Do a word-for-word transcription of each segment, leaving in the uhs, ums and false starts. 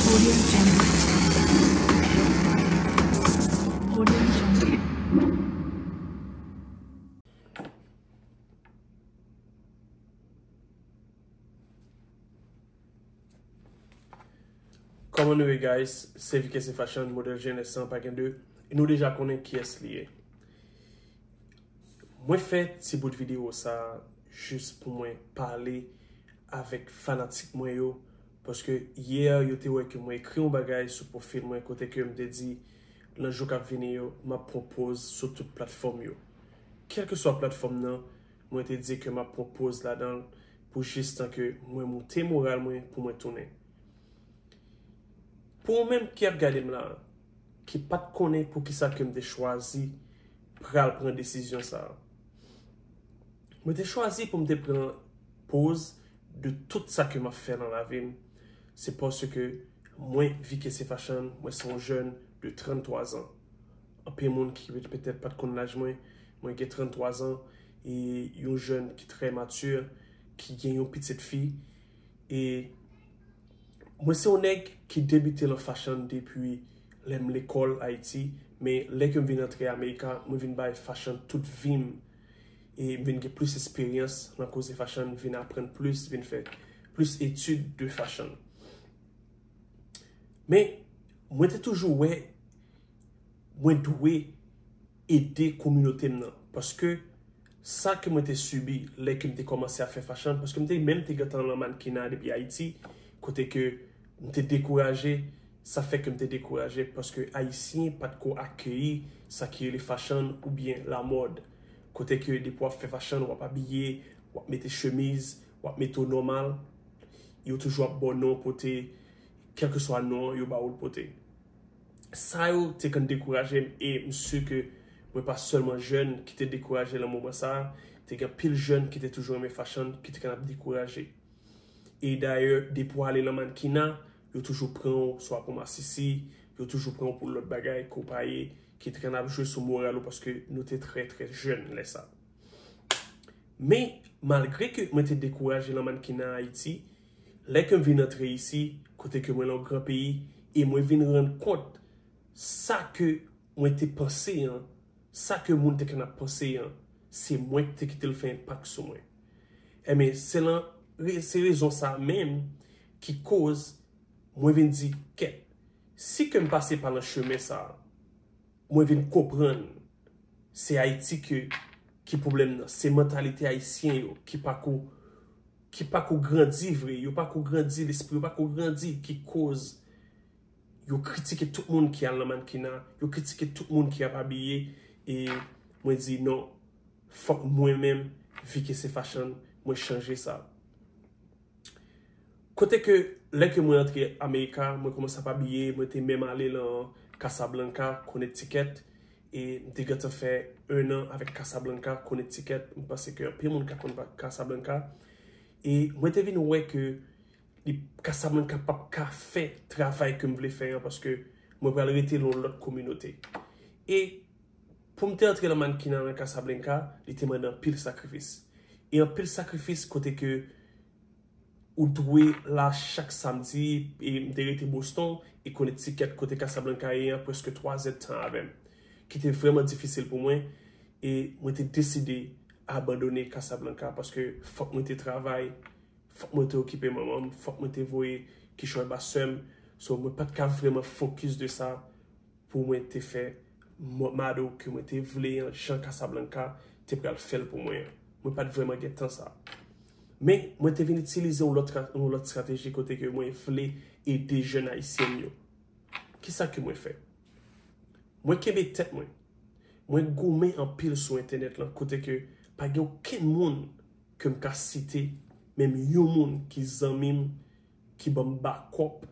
Audio Jungle. Audio Jungle. Kòman nou ye, guys? Se V K C Fashion, modèl jenès lan pa gen de. Nou deja konnen kiyès li ye. Mwen fè ti bout videyo sa jis pou mwen pale avèk fanatik mwen yo, paske yè yo te wè ke mwen ekri yon bagay sou pwofil mwen kote ke m te di nan jou k ap vini yo, m ap pran poz sou tout platfòm yo. Kèlkeswa platfòm nan, mwen te di ke m ap pran poz ladan l pou jis tan ke mwen moute moral mwen pou mwen tounen. Pou ou menm ki ap gade m la, ki pa t konnen poukisa ke m te chwazi pral pran desizyon sa a. Mwen te chwazi pou m te pran poz de tout sa ke m ap fè nan lavi m. Se paske mwen, V K C Fashion, mwen se yon jèn de trannntwa zan. Anpil moun ki petèt pa t konn laj mwen, mwen gen trannntwa zan, e yon jèn ki trè mati, ki gen yon pitit fi, e mwen se yon nèg ki debite lan fashion depi lè m lekòl Ayiti, men lè ke m vin antre Amerika, mwen vin bay fashion tout vi m. E m vin gen plis esperyans lan koze fashion, m vin aprann plis, vin fè plis etid de fashion. Men, mwen te toujou wè mwen dwe ede kominote m nan. Paske sa ke mwen te sibi lè ke m te kòmanse ap fè fashion, paske m te menm te gentan lan mannkena depi Ayiti, kote ke m te dekouraje, sa fè ke m te dekouraje, paske Ayisyen pa t ko akeyi sa ki rele fashion oubyen lamòd. Kote ke depi w ap fè fashion, w ap abiye, w ap mete chemiz, w ap mete w nòmal, yo toujou ap ba w non pote, kèlkeswa non an, yo ba w l pote. Sa yo te konn dekouraje m, e m si ke mwen pa sèlman jèn ki te dekouraje lan moman sa a, te gen anpil jèn ki te toujou renmen fashion, ki te konn ap dekouraje. E dayè, depi w ale lan mannkena, yo toujou pran w swa pou masisi, yo toujou pran w pou lòt bagay ke w pa ye, ki te konn ap jwe sou moral ou paske nou te trè, trè jèn lè sa. Men, malgre ke mwen te dekouraje lan mannkena an Ayiti, lè ke m vin antre isi, kote ke mwen lan yon gran peyi, e mwen vin rann kont sa ke mwen te panse an, sa ke moun te konn ap panse an, se mwen ki te kite l fè enpak sou mwen. Ebyen, se lan, se rezon sa menm ki koz mwen vin di, kèt, si ke m pase pa lan chemen sa a, mwen vin konprann se Ayiti ke, ki pwoblèm nan. Se mantalite ayisyen yo ki pa ko, ki pa ko grandi vre, yo pa ko grandi, lespri yo pa ko grandi, ki koz yo kritike tout moun ki al lan mannkena, yo kritike tout moun ki ap abiye, e mwen di non, fòk mwen menm, V K C Fashion, mwen chanje sa. Kote ke, lè ke mwen antre Amerika, mwen kòmanse ap abiye, mwen te menm ale lan Casablanca, Connecticut, e m te gentan fè en an avèk Casablanca, Connecticut. M panse ke anpil moun ka konn Casablanca. E mwen te vin wè ke li, Casablanca p ap ka fè travay ke m vle fè an, paske mwen pral rete lan yon lòt kominote. E pou m te antre lan mannkena lan Casablanca, li te mande anpil sakrifis. E anpil sakrifis kote ke ou dwe la chak samdi, e m te rete Boston, e Connecticut kote Casablanca ye an prèske twa zèdtan avè m, ki te vrèman difisil pou mwen, e mwen te deside abandone Casablanca paske fòk mwen te travay, fòk mwen te okipe manman m, fòk mwen te voye kichòy ba sè m. So, mwen pa t ka vrèman fokis de sa pou mwen te fè mado ke mwen te vle an, jan Casablanca te pral fè l pou mwen an. Mwen pa t vrèman gen tan sa. Men, mwen te vin itilize yon lòt, yon lòt estrateji kote ke mwen vle ede jèn ayisyen m yo. Kisa ke mwen fè? Mwen kenbe tèt mwen. Mwen goumen anpil sou entènèt lan, kote ke pa gen okenn moun ke m ka site, menm yon moun ki zanmi m, ki ban m bakòp,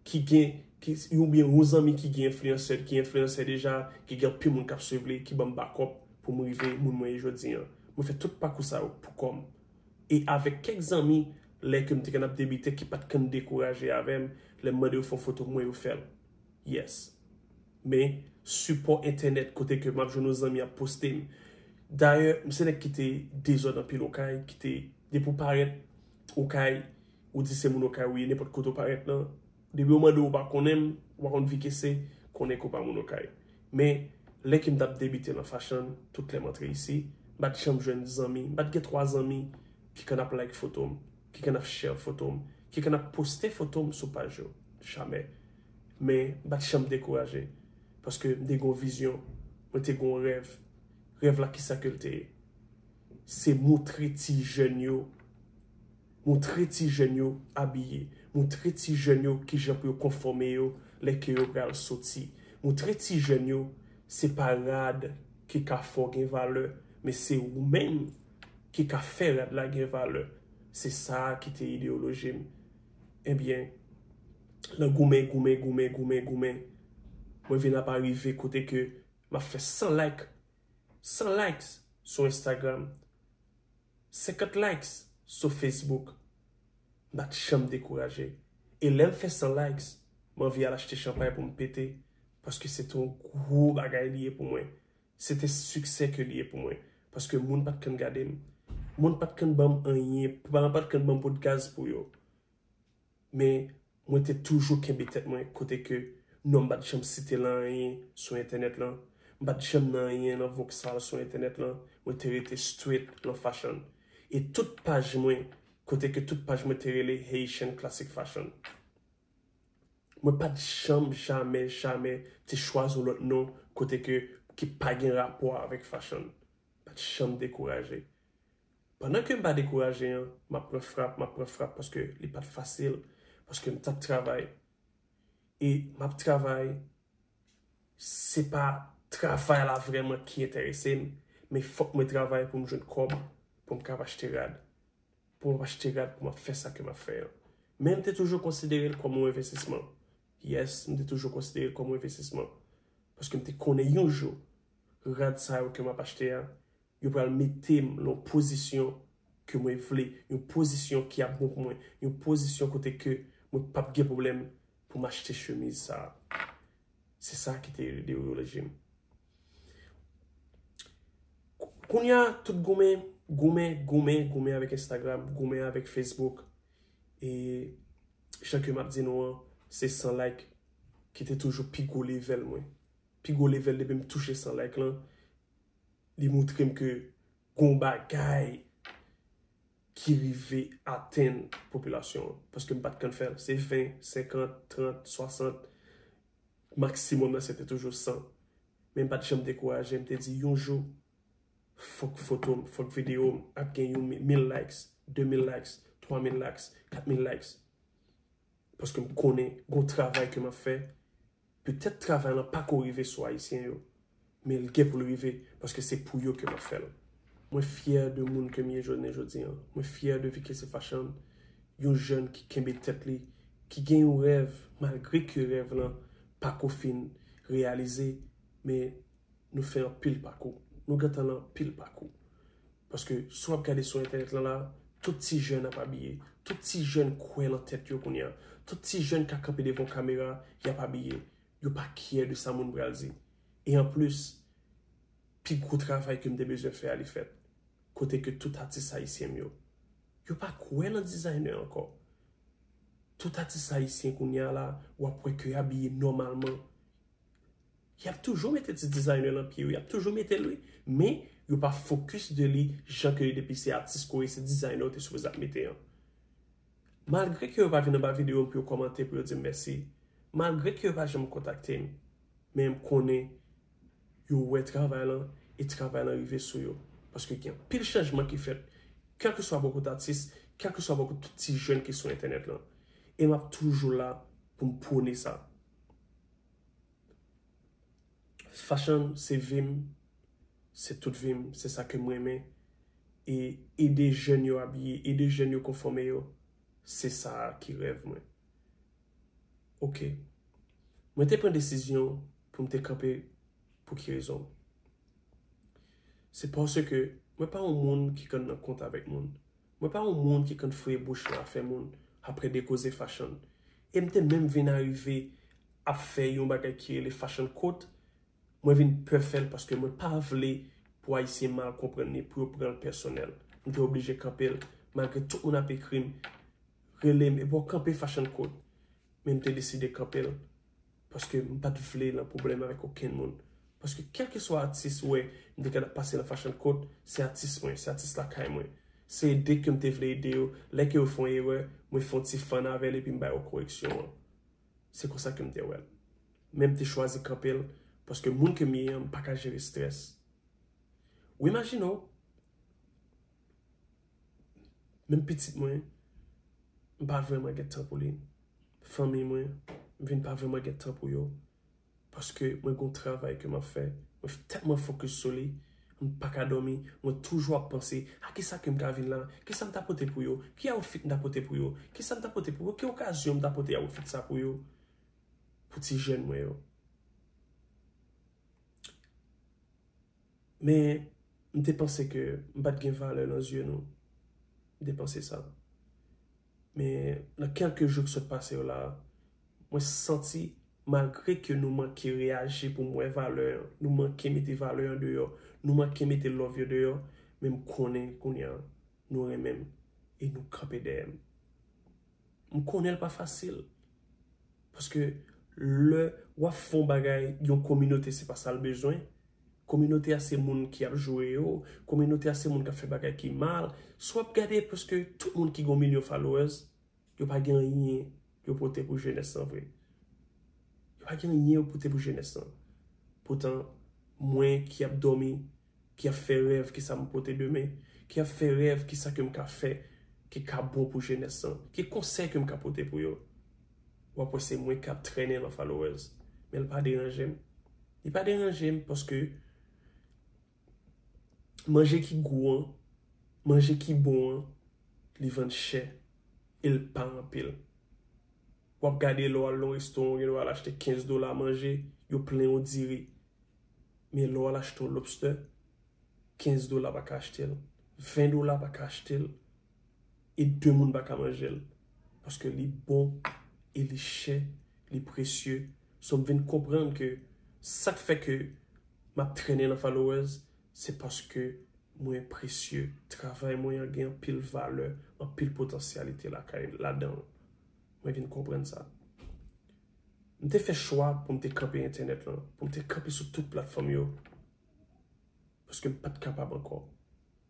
ki gen, ki, oubyen yon zanmi ki gen enfliyansè, ki enfliyansè deja, ki gen anpil moun k ap swiv li, ki ban m bakòp pou m rive moun mwen ye jodi an. Mwen fè tout pakou sa yo pou kò m. E avèk kèk zanmi, lè ke m te konn ap debite, ki pa t konn dekouraje avè m, lè m mande yo fè yon foto pou mwen, yo fè l. Yes. Men, sipò entènèt kote ke m ap jwenn yon zanmi ap poste m. Dayè, m se nèg ki te dezòd anpil Okay, ki te, depi w parèt Okay, Ou di se moun Okay ou ye, nenpòt kote ou parèt lan. Depi yo mande w, ou pa konnen m, ou pa konn Vikese, konnen ke w pa moun Okay. Men, lè ke m t ap debite nan fashion, tout lè m antre isi, m pa t janm jwenn zanmi, m pa t gen twa zanmi ki konn ap like foto m, ki konn ap share foto m, ki konn ap poste foto m sou paj yo. Jamè. Men, m pa t janm dekouraje. Paske m te gen yon vizyon, mwen te gen yon rèv. Rèv la, kisa ke l te ye? Se montre ti jèn yo, montre ti jèn yo abiye, montre ti jèn yo kijan pou yo konfòme yo lè ke yo pral soti. Montre ti jèn yo, se pa rad ki ka fè w gen valè, men se ou menm ki ka fè rad la gen valè. Se sa ki te ideyoloji m. Ebyen, nan goumen, goumen, goumen, goumen, goumen, mwen vin ap arive kote ke m ap fè san like, san likes sou Instagram, senkant likes sou Facebook. M pa t janm dekouraje. E lè m fè san likes, m anvi al achte chanpay pou m pete, paske se te yon gwo bagay li ye pou mwen. Se te siksè ke li ye pou mwen. Paske moun pa t konn gade m. Moun pa t konn ban m anyen, pa, pa t konn ban m bout gaz pou yo. Men, mwen te toujou kenbe tèt mwen kote ke non m pa t janm site nan anyen sou entènèt lan. M pa t janm nan anyen nan voksal sou entènèt lan. Mwen te rete straight nan fashion. E tout paj mwen, kote ke tout paj mwen te rele Haitian Classic Fashion. Mwen pa t janm, jamè, jamè te chwazi yon lòt non kote ke, ki pa gen rapò avèk fashion. Pa t janm dekouraje. Pandan ke m pa dekouraje an, m ap pran frap, m ap pran frap paske li pa t fasil, paske m t ap travay. E m ap travay, se pa travay la vrèman ki enterese m, men fòk mwen travay pou m jwenn kòb, pou m kapab achte rad. Pou m ap achte rad, pou m ap fè sa ke m ap fè an. Men m te toujou konsidere l kòm yon envestisman. Yes, m te toujou konsidere l kòm yon envestisman. Paske m te konnen yon jou, rad sa yo ke m ap achte a, yo pral mete m nan yon pozisyon ke mwen vle, yon pozisyon ki ap bon pou mwen, yon pozisyon kote ke mwen p ap gen pwoblèm pou m achte chemiz sa a. Se sa ki te ideyoloji m. Kounye a, tout goumen, goumen, goumen, goumen avèk Instagram, goumen avèk Facebook. E jan ke m ap di nou an, se san like ki te toujou pi gwo level mwen. Pi gwo level depi m touche san like lan, li montre m ke gon bagay ki rive atenn popilasyon an. Paske m pa t konn fè l. Se ven, senkant, trant, swasant, maksimòm nan se te toujou san. Men m pa t janm dekouraje, m te di yon jou, fòk foto m, fòk videyo m ap gen yon mi-, mil likes, de mil likes, twa mil likes, kat mil likes. Paske m konnen gon travay ke m ap fè. Petèt travay lan pako rive sou Ayisyen yo, men l gen pou l rive, paske se pou yo ke m ap fè l. Mwen fyè de moun ke m ye jounen jodi an. Mwen fyè de Vikese Fashion, yon jèn ki kenbe tèt li, ki gen yon rèv, malgre ke rèv lan pako fin reyalize, men nou fè anpil pakou. Nou gentan nan anpil pakou. Paske si w ap gade sou entènèt lan la, tout ti jèn ap abiye. Tout ti jèn kwè lan tèt yo kounye a. Tout ti jèn ka kanpe devan yon kamera, y ap abiye. Yo pa kyè de sa moun pral di. E anplis, pi gwo travay ke m te bezwen fè a, li fèt. Kote ke tout atis ayisyen m yo, yo pa kwè nan designer ankò. Tout atis ayisyen kounye a la, w ap wè ke y abiye nòmalman. Y ap toujou mete ti designer lan pye yo, y ap toujou mete l, wi. Men, yo pa focus de li jan ke depi se atis ke w ye, se designer w te sipoze ap mete an. Malgre ke yo pa vin anba videyo m pou yo kòmante, pou yo di m mèsi, malgre ke yo pa janm kontakte m, men m konnen yo wè travay lan e travay lan rive sou yo. Paske gen anpil chanjman ki fèt, kèlkeswa bò kote atis, kèlkeswa bò kote tout ti jèn ki sou entènèt lan. E m ap toujou la pou m pwone sa. Fashion, se vi m, se tout vi m, se sa ke m renmen. E ede jèn yo abiye, ede jèn yo konfòme yo, se sa ki rèv mwen. Oke. Mwen te pran desizyon pou m te kanpe pou ki rezon? Se paske mwen pa yon moun ki konn nan kont avèk moun. Mwen pa yon moun ki konn fouye bouch nan afè moun apre de koze fashion. E m te menm vin arive ap fè yon bagay ki rele fashion quote. Mwen vin pè fè l paske mwen pa vle pou Ayisyen mal konprann li, pou yo pran l pèsonèl. M te oblije kanpe l, malgre tout moun ap ekri m, rele m, epi w kanpe Fashion Court. Men m te deside kanpe l. Paske m pa t vle nan pwoblèm avèk okenn moun. Paske kèlkeswa atis ou wè m te ka pase nan Fashion Court, se atis mwen, se atis lakay mwen. Se ede ke m te vle ede yo. Lè ke yo fè yon erè, mwen fè yon ti fann avè l epi m ba yo koreksyon an. Se konsa ke m te wè l. Men m te chwazi kanpe l, paske moun ke m ye an, m pa ka jere estrès. Ou imajine w, menm pitit mwen, m pa vrèman gen tan pou li. Fanmi mwen, m vin pa vrèman gen tan pou yo. Paske mwen gon travay ke m ap fè. Mwen tèlman fokis sou li, m pa ka dòmi. Mwen toujou ap panse, a kisa ke m ka vin la? Kisa m ta pote pou yo? Ki outfit m ta pote pou yo? Kisa m ta pote pou yo? Ki okazyon m ta pote outfit sa pou yo? Pou ti jèn mwen yo. Men, m te panse ke m pa t gen valè nan zye nou. M te panse sa. Men, nan kèlke jou ki sot pase yo la, mwen santi, malgre ke nou manke reyaji pou m wè valè an, nou manke mete valè an deyò, nou manke mete love yo deyò, men m konnen kounye a, nou renmen m e nou kanpe dèyè m. M konnen l pa fasil. Paske lè w ap fè yon bagay, yon kominote, se pa sa l bezwen. Kominote a se moun ki ap joure yo. Kominote a se moun k ap fè bagay ki mal. Si w ap gade, prèske tout moun ki gen yon milyon followers, yo pa gen anyen yo pote pou jenès lan vre. Yo pa gen anyen yo pote pou jenès lan. Poutan, mwen ki ap dòmi, ki ap fè rèv ki sa m pote demen, ki ap fè rèv ki sa ke m ka fè, ki ka bon pou jenès lan, ki konsèy ke m ka pote pou yo. W ap wè se mwen k ap trennen nan followers. Men l pa deranje m. Li pa deranje m paske manje ki gou an, manje ki bon an, li vann chè e l pa anpil. W ap gade lè w al nan yon restoran, ou gen dwa al achte kenz dola manje, yo plen yon diri. Men lè w al achte yon lobster, kenz dola pa ka achte l, ven dola pa ka achte l, e de moun pa ka manje l. Paske li bon, e li chè, li presye. So m vin konprann ke sa k fè ke m ap trennen nan followers, se paske mwen presye. Travay mwen an gen anpil valè, anpil potansyalite lakay, ladan l. Mwen vin konprann sa. M te fè chwa pou m te kanpe entènèt lan, pou m te kanpe sou tout platfòm yo. Paske m pa t kapab ankò.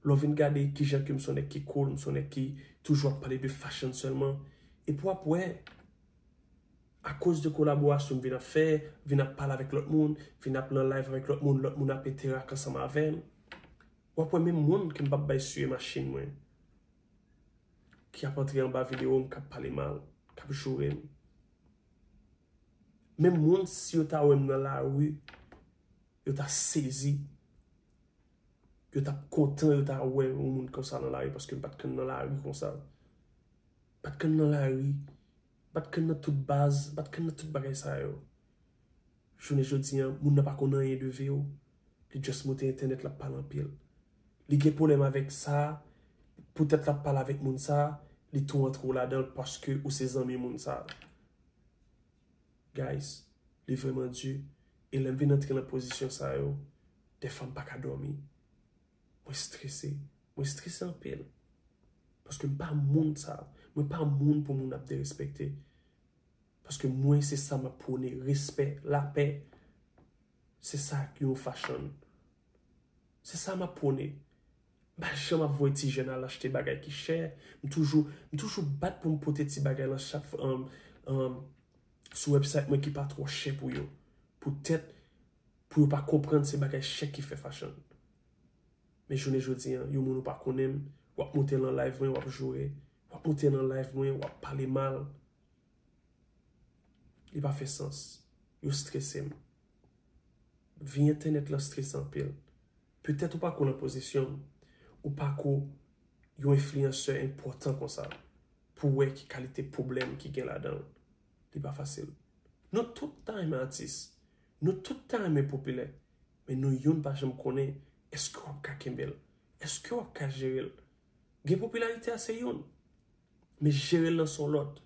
Lè w vin gade kijan ke m se yon nèg ki cool, m se yon nèg ki toujou ap pale de fashion sèlman. Epi w ap wè, akoz de kolaborasyon m vin ap fè, vin ap pale avèk lòt moun, vin ap nan live avèk lòt moun, lòt moun ap enterak ansanm avè m. W ap wè menm moun ke m p ap bay siye machin mwen, ki ap antre anba videyo m, k ap pale mal, k ap joure m. Menm moun, si yo ta wè m nan lari, yo ta sezi. Yo t ap kontan, yo ta wè yon moun konsa nan lari, paske m pa t konn nan lari konsa. M pa t konn nan lari, m pa t konn nan tout baz, m pa t konn nan tout bagay sa yo. Jounen jodi an, moun nan pa konn anyen de vi w. Li just monte entènèt, l ap pale anpil. Li gen pwoblèm avèk sa, poutèt l ap pale avèk moun sa, li tou antre w ladan l paske ou se zanmi moun sa. Guys, li vrèman di. E lè m vin antre nan pozisyon sa yo, dèfwa m pa ka dòmi. Mwen strese. Mwen strese anpil. Paske m pa moun sa. Mwen pa moun pou moun ap derespekte. Paske mwen se sa m ap pwone, respè, lapè. Se sa ki yon fashion. Se sa m ap pwone. M pa janm ap voye ti jèn al achte bagay ki chè. M toujou, m toujou bat pou m pote ti bagay lan chak, um, um, sou website mwen ki pa twò chè pou yo. Poutèt, pou yo pa konprann se bagay chè ki fè fashion. Men jounen jodi an, yon moun ou pa konnen m, w ap monte lan live mwen, w ap joure. W ap monte lan live mwen, w ap pale mal. Li pa fè sans. Yo strese m. Vi entènèt lan strese anpil. Petèt ou pako lan pozisyon m, ou pako yon enfliyansè enpòtan konsa, pou w wè ki kalite pwoblèm ki gen ladan l. Li pa fasil. Nou tout ta renmen atis. Nou tout ta renmen popilè. Men nou youn pa janm konnen èske w ap ka kenbe l. Èske w ap ka jere l. Gen popilarite a se youn. Men jere l lan se yon lòt.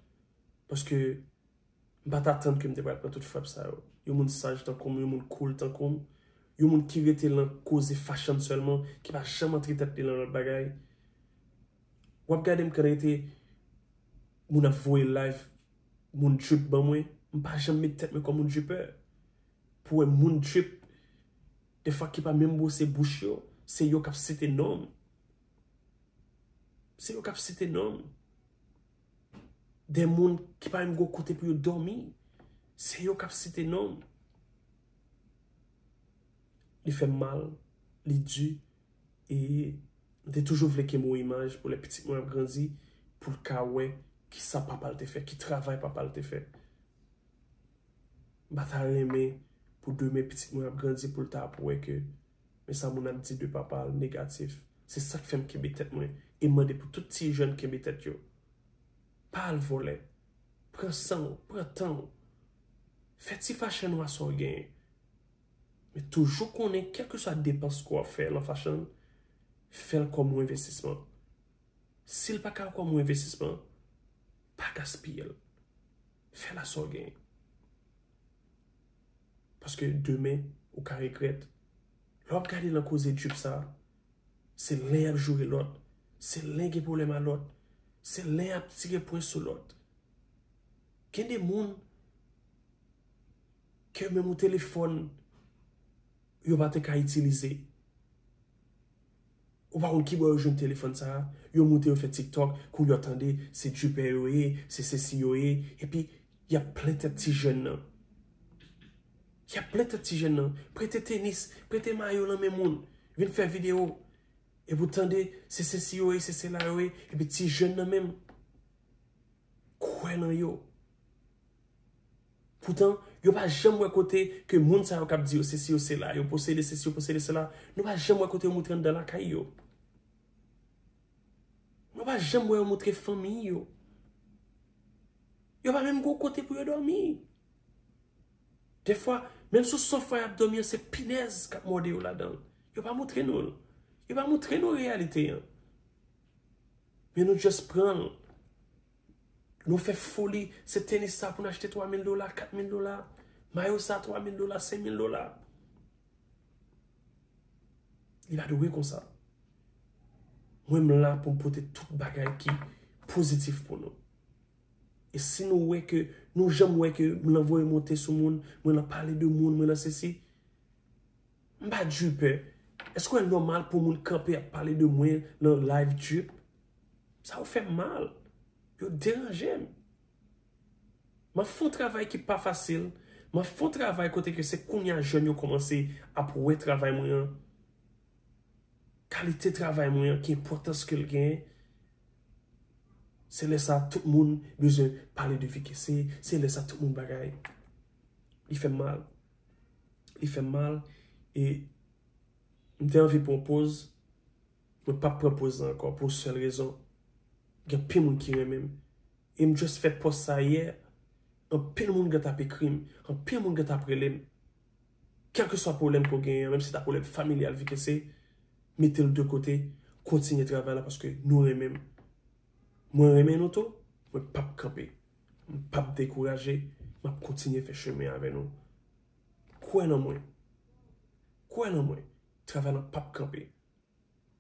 Paske m pa t atann ke m te pral pran tout frap sa yo. Yon moun saj tankou m, yon moun cool tankou m, yon moun ki rete lan koze fashion sèlman, ki pa janm antre tèt li lan lòt bagay. W ap gade m kan rete Moun ap voye live, moun drip ban mwen, m pa janm met tèt mwen kòm yon dripper. Pou wè moun drip, defwa ki pa menm bwose bouch yo, se yo k ap site non m. Se yo k ap site non m. De moun ki pa menm gen kote pou yo dòmi, se yo k ap site non m. Li fè m mal, li di, e m te toujou vle kenbe yon imaj pou lè pitit mwen ap grandi, pou l ka wè ki sa papa l te fè, ki travay papa l te fè. M pa ta renmen pou demen pitit mwen ap grandi pou l ta ap wè ke men sa moun ap di de papa l negatif. Se sa k fè m kenbe tèt mwen e m mande pou tout ti jèn kenbe tèt yo. Pa al vòlè. Pran san w, pran tan w. Fè ti fashion w a sa w genyen. Men toujou konnen kèlkeswa depans ke w ap fè lan fashion, fè l kòm yon envestisman. Si l pa ka kòm yon envestisman, pa gaspiye l. Fè l a sa w genyen. Paske demen, ou ka regrèt. Lè w ap gade lan koze drip sa, se len y ap joure lòt, se len gen pwoblèm a lòt, se len y ap tire pwen sou lòt. Gen de moun ke menm yon telefòn yo pa te ka itilize. Ou pa konn kibò yo jwenn telefòn sa a, yo moute yo fè TikTok, kounye a w tande se dripper yo ye, se sesi yo ye, epi y ap plen tèt ti jèn nan. Y ap plen tèt ti jèn nan, prete tenis, prete mayo lan men moun, vin fè videyo, epi w tande se sesi yo ye, se sela yo ye, epi ti jèn nan menm kwè lan yo. Poutan, yo pa janm wè kote ke moun sa yo k ap di yo sesi yo sela, yo posede sesi, yo posede sela, nou pa janm wè kote yo moutre anndan lakay yo. Nou pa janm wè yo moutre fanmi yo. Yo pa menm gen yon kote pou yo dòmi. Defwa, menm sou sofa y ap dòmi an, se pinèz k ap mòde yo ladan l. Yo pa moutre nou l. Yo pa moutre nou reyalite an. Men nou just pran l. Nou fè foli, se tenis sa pou n achte twa mil dola, kat mil dola. Mayo sa twa mil dola, senk mil dola. Li pa dwe konsa. Mwen, m la pou m pote tout bagay ki pozitif pou nou. E si nou wè ke, nou janm wè ke m lan voye monte sou moun, mwen lan pale de moun, mwen lan sesi, m pa dripper. Èske w wè l nòmal pou moun kanpe ap pale de mwen lan live drip? Sa yo fè m mal. Yo deranje m. M ap fè yon travay ki pa fasil. M ap fè yon travay kote ke se kounye a jèn yo kòmanse ap wè travay mwen an. Kalite travay mwen an, ki enpòtans ke l genyen. Se lè sa a tout moun bezwen pale de Vikese, se lè sa a tout moun bagay. Li fè m mal. Li fè m mal. E m te anvi pran yon poz. Mwen p ap pran poz la ankò pou yon sèl rezon. Gen anpil moun ki renmen m. E m just fè pòs sa yè. Anpil moun gentan ap ekri m. Anpil moun gentan ap rele m. Kèlkeswa pwoblèm ke w genyen an, menm si se ta pwoblèm familyal, Vikese, mete l de kote, kontinye travay la paske nou renmen m. Mwen renmen nou tou, mwen p ap kanpe. M p ap dekouraje, m ap kontinye fè chemen avè nou. Kwè nan mwen. Kwè nan mwen. Travay la p ap kanpe.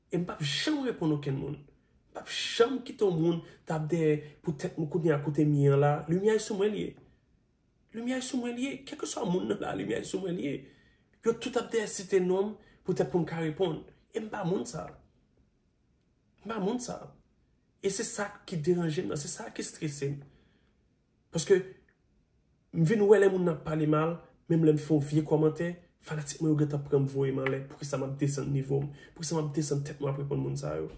E m p ap janm reponn okenn moun. M p ap janm kite yon moun t ap dèyè pou tèt mwen kounye a kote m ye an la. Limyè sou mwen l ye. Limyè sou mwen l ye. Kèlkeswa moun nan la, limyè sou mwen l ye. Yo tout ap dèyè site non m poutèt pou m ka reponn. E m pa moun sa. M pa moun sa. E se sa ki deranje m nan, se sa ki strese m. Paske m vin wè lè moun nan ap pale mal, menm lè m fè yon vye kòmantè, fanatik mwen yo gentan pran m voye m anlè. Poukisa m ap desann nivo m? Poukisa m ap desann tèt mwen ap reponn moun sa yo?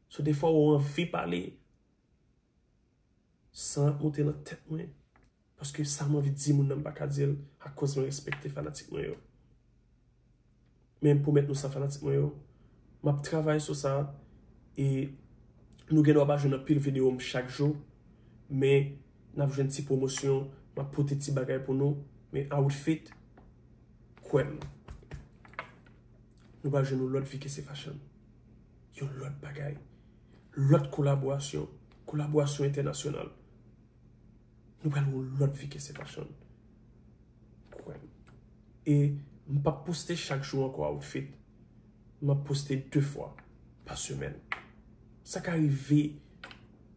So, defwa, ou anvi pale, san ap monte nan tèt mwen. Paske sa m anvi di moun nan, m pa ka di l akoz mwen respekte fanatik mwen yo. Men m pwomèt nou sa, fanatik mwen yo. M ap travay sou sa. E nou gen dwa pa jwenn anpil videyo m chak jou. Men n ap jwenn ti pwomosyon. M ap pote ti bagay pou nou. Men outfit, kwè m, nou pral jwenn yon lòt Vikese Fashion. Yon lòt bagay. Lòt kolaborasyon. Kolaborasyon entènasyonal. Nou pral yon lòt Vikese Fashion. Kwè m. E m p ap poste chak jou ankò outfit. M ap poste de fwa pa semèn. Sa ka rive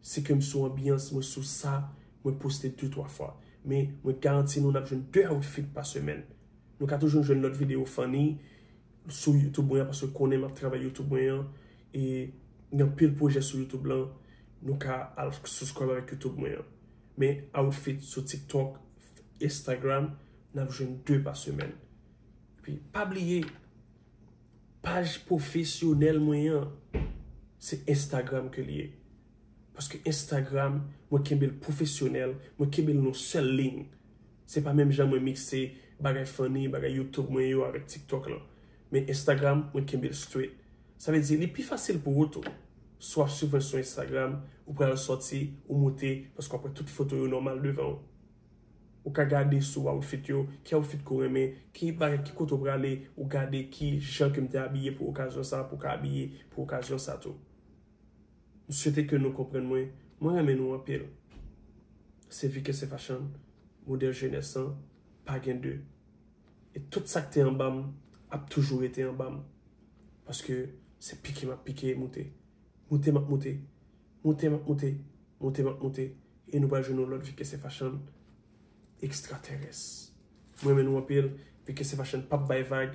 Se ke m sou anbyans, mwen sou sa, mwen poste de twa fwa. Men mwen garanti nou n ap jwenn de outfit pa semèn. Nou ka toujou jwenn lòt videyo funny sou YouTube mwen an, paske konnen m ap travay YouTube mwen an, e gen anpil pwojè sou YouTube lan, nou ka al subscribe avèk YouTube mwen an. Men outfit sou TikTok, Instagram, n ap jwenn de pa semèn. Epi pa bliye, paj pwofesyonèl mwen an, se Instagram ke li ye. Paske Instagram, mwen kenbe l pwofesyonèl, mwen kenbe l nan sèl liy. Se pa menm jan mwen mikse bagay funny, bagay YouTube mwen yo avèk TikTok lan. Men Instagram, mwen kenbe l straight. Sa vle di, li pi fasil pou ou tou. Si w ap swiv mwen sou Instagram, ou pral sòti, ou moute, paske w ap wè tout foto yo nòmal devan w. Ou ka gade sou outfit yo, ki outfit ke w renmen, ki bagay, ki kote w prale, ou gade ki jan ke m te abiye pou okazyon sa, pou w ka abiye pou okazyon sa tou. M swete ke nou konprann mwen. Mwen renmen nou anpil. Se Vike Se Fashion, modèl jenès lan, pa gen de. E tout sa k te anba m ap toujou rete anba m. Paske se pike m ap pike moute. Moute m ap moute. Moute m ap moute. Moute m ap moute. E nou pral jwenn yon lòt Vike Se Fashion ekstratèrès. Mwen renmen nou anpil. Vike Se Fashion p ap bay vag.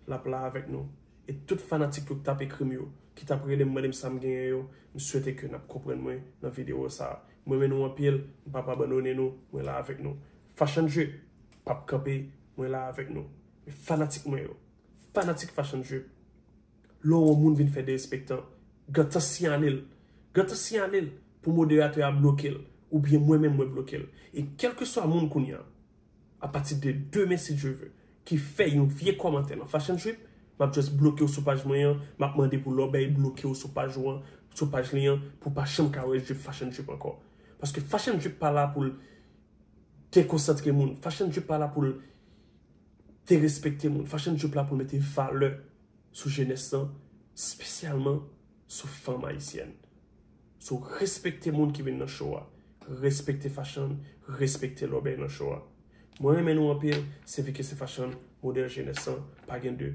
L ap la avèk nou. E tout fanatik yo ki t ap ekri m yo, ki t ap rele m mande m sa m genyen yo, m swete ke n ap konprann mwen nan videyo sa a. Mwen renmen nou anpil, m p ap abandone nou, mwen la avèk nou. Fashion Drip p ap kanpe, mwen la avèk nou. Men fanatik mwen yo, fanatik Fashion Drip, lè w wè yon moun vin fè derespektan, gentan siyale l. Gentan siyale l pou moderatè a bloke l, oubyen mwen menm mwen bloke l. E kèlkeswa moun kounye a, apati de demen si Dye vle, ki fè yon vye kòmantè nan Fashion Drip, m ap just bloke w sou paj mwen an, m ap mande pou lòbèy bloke w sou paj ou an, sou paj li an, pou w pa janm ka wè Drip Fashion Drip ankò. Paske Fashion Drip pa la pou l dekonsantre moun. Fashion Drip pa la pou l derespekte moun. Fashion Drip la pou l mete valè sou jenès lan, espesyalman sou fanm ayisyèn. So, respekte moun ki vin nan show a. Respekte Fashion, respekte lòbèy nan show a. Mwen renmen nou anpil, se Vike Se Fashion, modèl jenès lan, pa gen de.